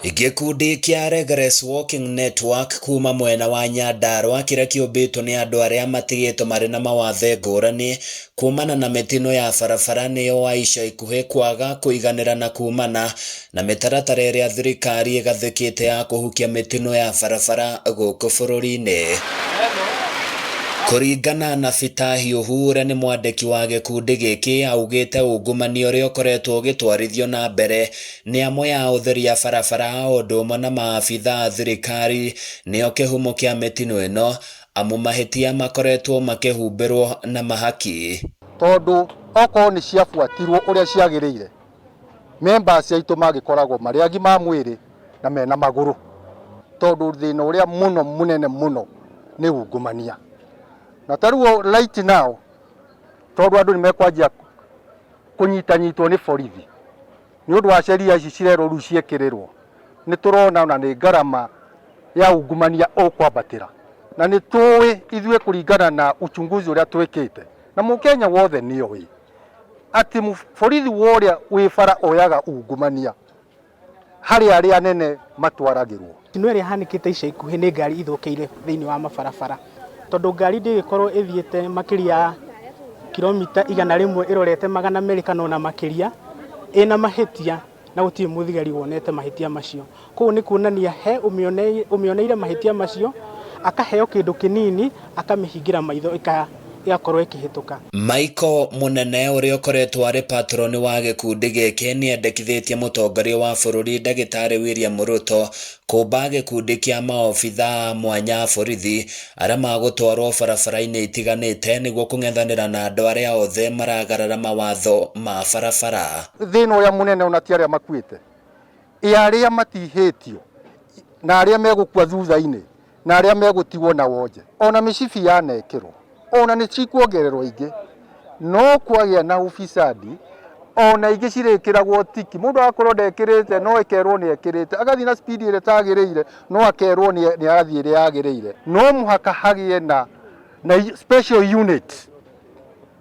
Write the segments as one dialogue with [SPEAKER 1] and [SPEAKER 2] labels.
[SPEAKER 1] Gĩkundi kĩa Regress Walking Network kuma mwena wa Nyandarua kĩrĩa kĩũmbĩtwo nĩ andũ arĩa matigĩtwo marĩ na mawathe ngũrani kumana na mĩtino ya barabara nĩyo ica ikuhĩ kwaga kũiganĩra na kumana na mĩtaratara ĩrĩa thirikari ĩgathĩkĩte ya kũhukia mĩtino ya barabara gũkũ bũrũri-inĩ. Kũringana na Peter Hiũhu ũrĩa nĩ mwandĩki wa gĩkundi gĩkĩ augĩte ungumania ũrĩa ũkoretwo ũgĩtwarithio na mbere nĩ amwe a ahũthĩri a barabara o ũndũ ũmwe na maabitha a thirikari nĩo kĩhumo kĩa mĩtino ĩno amu mahĩtia makoretwo makĩhumbĩrwo na mahaki.
[SPEAKER 2] Tondũ okorwo nĩ ciabuatirwo ũrĩa ciagĩrĩire, members aitũ magĩkoragwo marĩ agima a mwĩrĩ na mena magũrũ, tondũ thĩna ũrĩa mũno mũnene mũno nĩ ungumania. Na ta rĩu right now, tondũ andũ nĩ mekwanjia kũnyitanyitwo nĩ borithi nĩ ũndũ wa sheria ici cirerwo rĩu ciĩkĩrĩrwo, nĩ tũrona ona nĩ ngarama ya ungumania ũkwambatĩra. Na nĩ tũĩ ithuĩ kũringana na uchunguzi ũrĩa twĩkĩte, na mũkenya wothe nĩ oĩ atĩ borithi worĩa wĩ bara oyaga ungumania harĩ arĩa anene matwaragĩrwo.
[SPEAKER 3] Mĩtino ĩrĩa ĩhanĩkĩte ica ikuhĩ nĩ ngari ithũkĩire thĩinĩ wa mabarabara, tondũ ngari ndĩgĩkorwo ĩthiĩte makĩria ya kilomita 100 ĩrorete 200 kana ona makĩria ĩna mahĩtia na gũtirĩ mũthigari wonete mahĩtia macio. Koguo nĩ kuonania he ũmĩoneire mahĩtia macio, akaheo kĩndũ kĩnini akamĩhingĩra maitho ĩgakorwo ĩkĩhĩtũka.
[SPEAKER 1] Michael Mũnene ũrĩa ũkoretwo arĩ patroni wa gĩkundi gĩkĩ nĩendekithĩtie mũtongoria wa bũrũri ndagĩtarĩ William Ruto kũmba gĩkundi kĩa maobithaa a mwanya a borithi arĩa magũtwarwo barabara-inĩ itiganĩte nĩguo kũng'ethanĩra na andũ arĩa othe maragarara mawatho ma barabara.
[SPEAKER 2] Thĩna ũrĩa mũnene ona ti arĩa makuĩte, ĩ arĩa matihĩtio na arĩa megũkua thutha-inĩ na arĩa megũtigwo na wonje. Ona mĩcibi yanekĩrwo, ona nĩ cikuongererwo ingĩ, no kwagĩa na ufisadi, ona ingĩ cirĩkĩragwo tiki. Mũndũ agakorwo ndekĩrĩte no ĩkerwo nĩ ekĩrĩte, agathiĩ na speed ĩrĩa ĩtagĩrĩire no akerwo nĩ arathiĩ ĩrĩa yagĩrĩire. No mũhaka hagĩe na special unit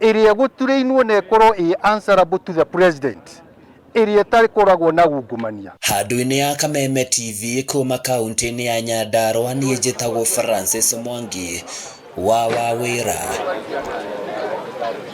[SPEAKER 2] ĩrĩa ĩgũturĩinwo na ĩkorwo ĩ answerable to the president, ĩrĩa ĩtarĩkoragwo na ungumania.
[SPEAKER 1] Handũ-inĩ ya Kameme TV kuma kaunti-inĩ ya Nyandarua niĩ njĩtagwo Francis Mwangi wa Wawĩra.